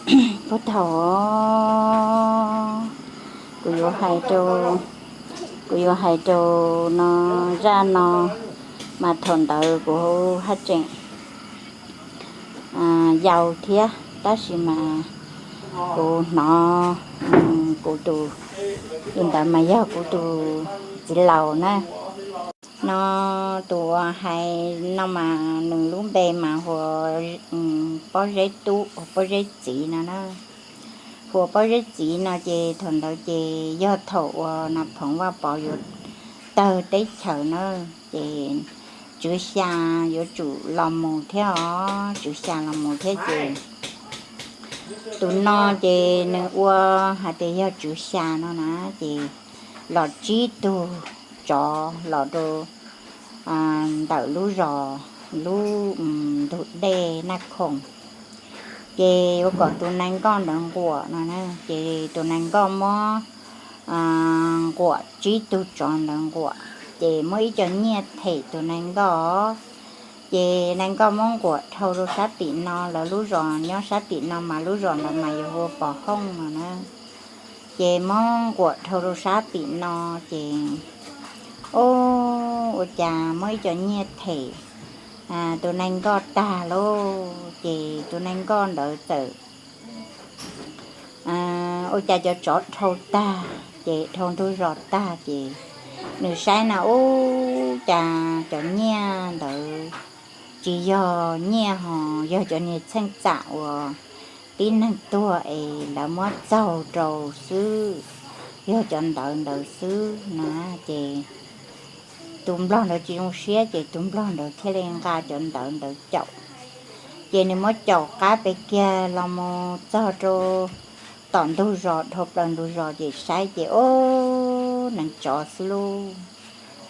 Puag thaum kuv yuav hais rau, kuv yuav hais rau no, zaj no mas thaum ntawd kuv haj tseem yau thiab, tab sis mas kuv hnov kuv tus, tus ntawd mas yog kuv tus txiv laus na. No tus uas hais no mas nws lub npe mas hu ua Pob Zeb Tub, Pob Zeb Txiv no na. Hu ua Pob Zeb Txiv no ces thaum ntawd ces yog thaum uas Nas Phoov Vaj Pov yuav tawg teb chaws na, ces Tswv Xya yuav tsum los mus thiab os, Tswv Xya los mus thiab ces tus no ces nws ua hais tias yog Tswv Xya no na, ces los tsib tug tsov los rau ntawm lub zos, lub ntug dej Naj Khoom, ces yuav kom tus nais nkoj ntawd nquam no na. Ces tus nais nkoj muab nquam tsib tug tsov ntawd nquam, ces muab ib co nyiaj them tus nais nkoj. Ces nais nkoj muab nquam dhau rau sab tim no, lawv lub zos nyob sab tim no mas lub zos ntawd mas yog hu ua Pov Hooj no na. Ces muab nquam dhau rau sab tim no, ces o, ua cas muab ib co nyiaj them tus nais nkoj tag lauj, ces tus nais nkoj ntawd txawm ua cas cov tsov dhau tag, ces dhau ntug zos tag, ces nws saib na, ub, cas cov nyiaj ntawd tsis yog nyiaj ho, yog cov niag txheej txam uas tib neeg tuag es lawv muab txaug rau xwb, yog cov ntawv ntawd xwb na. Ces tus nplog ntawd tsis zoo siab, ces tus nplog ntawd thiaj li nqa cov ntawv ntawd caum. Ces nws muab caum qab pes kiag los mus txog rau tom ntug zos, dhau plaws ntug zos ces saib ces o, neev tsov xwb lauj,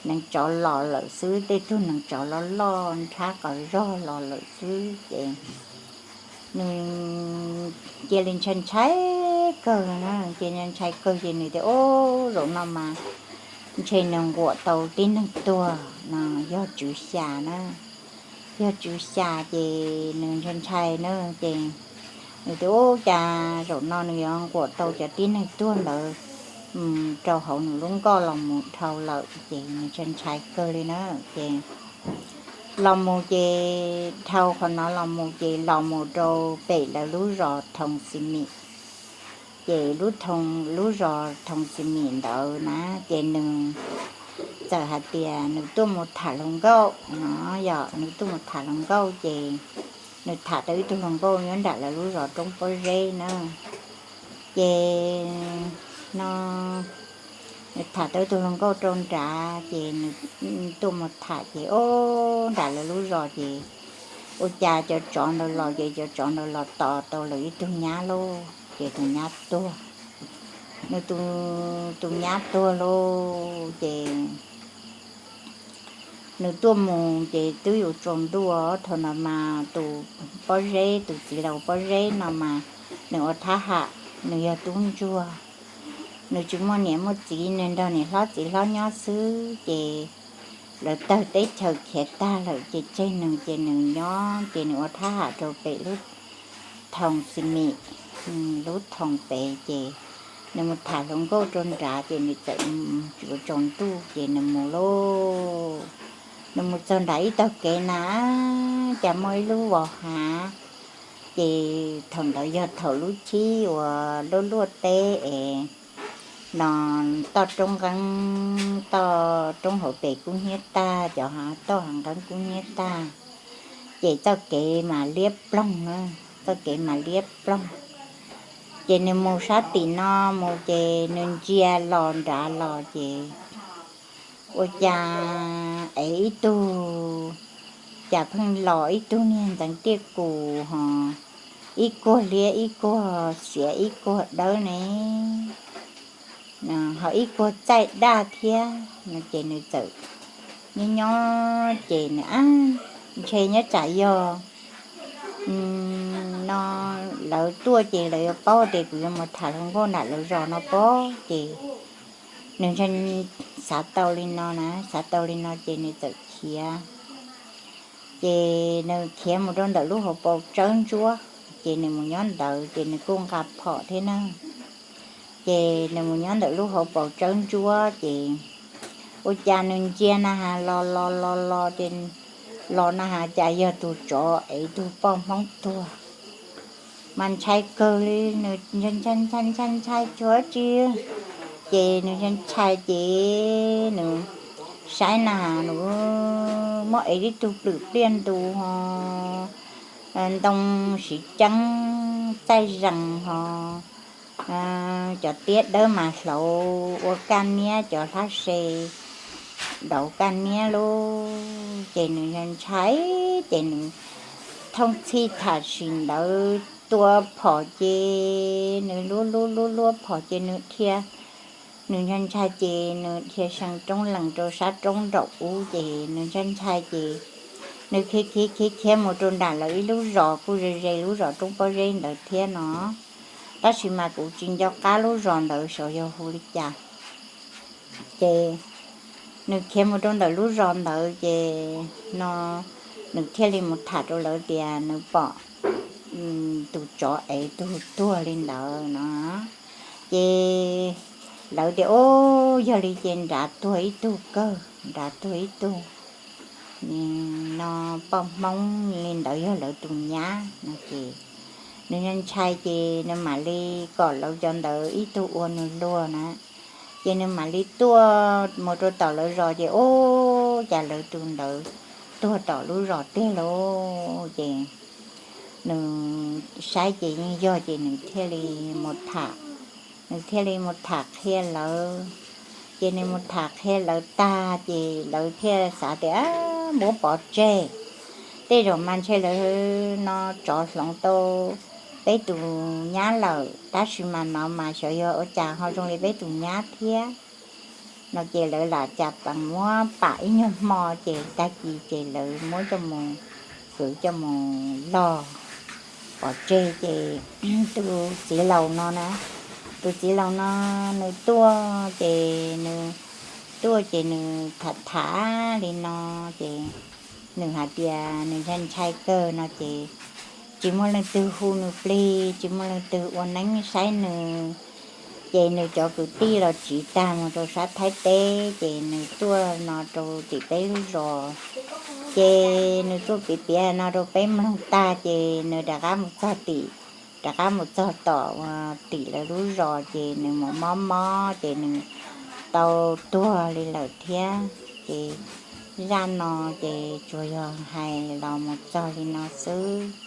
neev tsov los lawm xwb, tej tug neev tsov loj loj nrhab qas zog los lawm xwb. Ces nws cia li ntshai ntshai kawg na, ces ntshai kawg ces nws tias o, zaum no mas ntshe nws nquam tau tib neeg tuag no, yog Tswv Xya na, yog Tswv Xya ces nws ntshai ntshai na, ces nws tias ub, cas zaum no nws yuav nquam tau cov tib neeg tuag ntawd rau hauv nws lub nkoj los mus dhau lawm, ces nws ntshai ntshai kawg li na. Ces los mus ces dhau qhov no los mus ces los mus rau pem lawv lub zos Thoo Xi Mim. Ces lub, lub zos Thoo Xi Mim ntawd na, ces nws txawm hais tias nws tuaj mus tham hluas nkauj no, yog nws tuaj mus tham hluas nkauj ces nws tham tau ib tug hluas nkauj nyob nram lawv lub zos roob pob zeb na. Ces no nws tham tau ib tug hluas nkauj rau nrad ces nws tuaj mus tham ces o, nram lawv lub zos ces ua cas cov tsov ntawd los ces cov tsov ntawd los tos tau lawv ib tug nyab lauj, ces tus nyab tuag. Nws tus, tus nyab tuag lauj ces nws tuaj mus ces twb yuav tsaus ntuj, thaum no mas tus pob zeb, tus txiv laus pob zeb no mas nws ua thab ham, nws yog tub ntsuag, nws tsis muaj niam muaj txiv, nws nrog niam hlob txiv hlob nyob xwb ces lawv tawg teb chaws khiav tag lawm ces tseg nws ces nws nyob ces nws ua thab ham rau pem lub Thoo Xi Mim, lub Thoo pem ces nws mus tham hluas nkauj rau nrad ces nws txawm yuav tsaus ntuj ces nws mus lauj. Nws mus txog nram ib tog kev na, cas muaj ib lub vos hav, ces thaum ntawd yog thaum lub chib uas luaj luaj teb es no, toj roob nqeeb, toj roob hauv pes kub hnyiab tag, cov hav toj hav nqeeb kub hnyiab tag, ces txoj kev mas liab ploog na, txoj kev mas liab ploog. Ces nws mus sab tim no mus ces nws ntsia los nrad los ces ua cas es ib tug, cas pheej los ib tug niag ntxeev tiaj kus ho, ib kuag liab ib kuag xiav ib kuag dawb ne, ho ib kuag txaij daj thiab no ces nws txawm nyob nyob ces nws, a, ntshe nyob tsam yog no lawv tuaj ces lawv yuav paub tias kuv yuav mus tham hluas nkauj nram lawv zos no pob ces nws xav tau li no na, xav tau li no ces nws txawm khiav. Ces nws khiav mus rau ntawm lub hauv paus tsawb ntsuab, ces nws mus nyob ntawd ces nws kuj nqa phom thiab na. Ces nws mus nyob ntawm lub hauv paus tsawb ntsuab ces ua cas nws ntsia na has los los los los ces los na has cas yog tus tsov ev tus poj Hmoob tuag. Mas ntshai kawg li, nws ntshai ntshai ntshai ntshai tsuav tsi, ces nws ntshai ntshai ces nws saib na has nws muab ev ib tug plwm pliaj ntu ho ntoo siv ceeb txaij zees ho cov tiab dawb mas hlauv ua kaj niab cov hlab se dauv kaj niab lub ces nws ntshai ces nws thooj txhij tham sim ntawd tua phom ces nws luab luab luab luab phom ces nws dhia, nws ntshai ntshai ces nws dhia seev roob lees rau sab roob nraum ub ces nws ntshai ntshai ces nws khiav khiav khiav khiav mus rau nram lawv ib lub zos kuj ze ze lub zos roob pob zeb ntawd thiab no, tab sis mas kuv tsis nco qab lub zos ntawd sav yog hu li cas. Ces nws khiav mus rau ntawm lub zos ntawd ces no nws thiaj li mus tham rau lawv tias nws pom tus tsov ev tus tuag li ntawd no. Ces lawv tias, Ub, yog li ces nrad tuag ib tug kawg, nrad tuag ib tug no, poj Hmoob li ntawd yog lawv tus nyab no ces nws ntshai ces nws mam li kom lawv cov ntawd ib tug ua nws luag na. Ces nws mam li tuaj mus rau tom lawv zos ces ub, cas lawv tus ntawd tuag tom lub zos tiag lauj. Ces nws saib ces yeej yog ces nws thiaj li mus tham, nws thiaj li mus tham qhia lawv. Ces nws mus tham qhia lawv tag ces lawv thiaj xav tias muab pov tseg, tej zaum mas ntshe lawv no tsov hloov tau peb tus nyab lawm, tab sis mas no mas xyov yog ua cas ho zoo li peb tus nyab thiab no ces lawv lam cas pes muab pam ib nyuag hmo ces tag kis ces lawv muab coj mus kwv coj mus log pov tseg ces tus txiv laus no na, tus txiv laus no nws tuaj ces nws tuaj ces nws tham tham li no ces nws hais tias nws ntshai ntshai kawg no ces tsis muaj leej twg hu nws plig, tsis muaj leej twg ua neeb saib nws. Ces nws cov kwv tij los tsiv tag mus rau sab Thaib teb ces nws tuaj no rau tim peb lub zos. Ces nws tuaj piav piav no rau peb mloog tag ces nws rov qab mus txog tim, rov qab mus txog tom ua tim lawv lub zos ces nws mus mob mob ces nws tau tuag li lawm thiab. Ces zaj no ces tsuas yog hais los mus txog li no xwb.